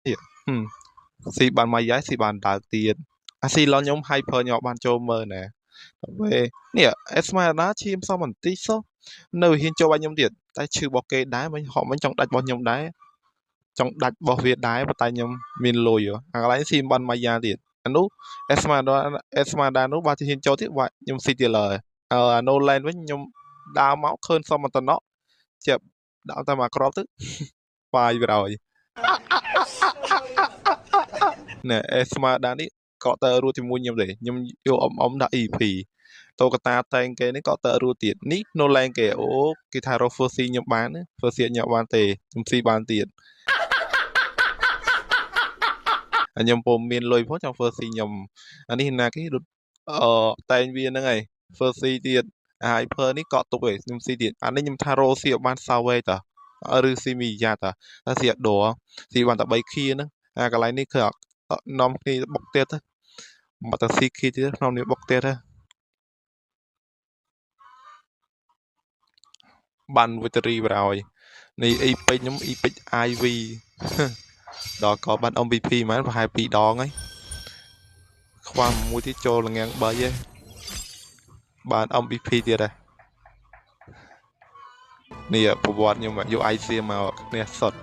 នេះស៊ីបានមកយ៉ាស៊ីបានដើកទៀតអាស៊ីឡនខ្ញុំ hyper ខ្ញុំបានចូលមើលណាពេលនេះអេស្មារ៉ាឈាមសមបន្តិចសោះនៅហ៊ានចូលបាញ់ខ្ញុំទៀតតែឈឺរបស់គេដែរមិញហក់មិញចង់ដាច់របស់ខ្ញុំដែរចង់ដាច់របស់វាដែរប៉ុន្តែខ្ញុំមានលុយអាកន្លែងស៊ីបានម៉ាយ៉ាទៀតអានោះអេស្មារ៉ាអេស្មារ៉ានោះបើជាហ៊ានចូលទៀតបាច់ខ្ញុំស៊ីទៀតឡើយអាណូឡែនវិញខ្ញុំដើរមកឃើញសមន្តនៈជាដាក់តែមកក្របទៅបាយប្រយណែអេស្មាដានេះក៏ទៅរួចជាមួយខ្ញុំទេខ្ញុំយកអមអមដាក់ EP តូកតាតែងគេនេះក៏ទៅរួចទៀតនេះណូឡែងគេអូគេថារក First ខ្ញុំបាន First ខ្ញុំបានទេខ្ញុំស៊ីបានទៀតខ្ញុំពុំមានលុយផងចង់ First ខ្ញុំអានេះណាគេរត់អឺតែងវាហ្នឹងហើយ First ទៀតអា Hyper នេះក៏ទុកឯងខ្ញុំស៊ីទៀតអានេះខ្ញុំថារ៉ូស៊ីបានសាវេតាឬស៊ីមីយ៉ាតាតែស៊ីអត់ដរស៊ីបានតែ3ខៀហ្នឹងអាកន្លែងនេះគឺនាំគ្នាបុកទៀតទៅមកតែស៊ីខៀទៀតក្នុងនេះបុកទៀតទៅបាន victory បណ្ដោយនេះអ៊ីពេចខ្ញុំអ៊ីពេច IV ដល់ក៏បាន MVP ហ្មងប្រហែល2ដងហើយខ្វះមួយទៀតចូលលងាង3ឯងបាន MVP ទៀតហ៎នេះប្រវត្តិខ្ញុំយក IC មកគ្នាសុត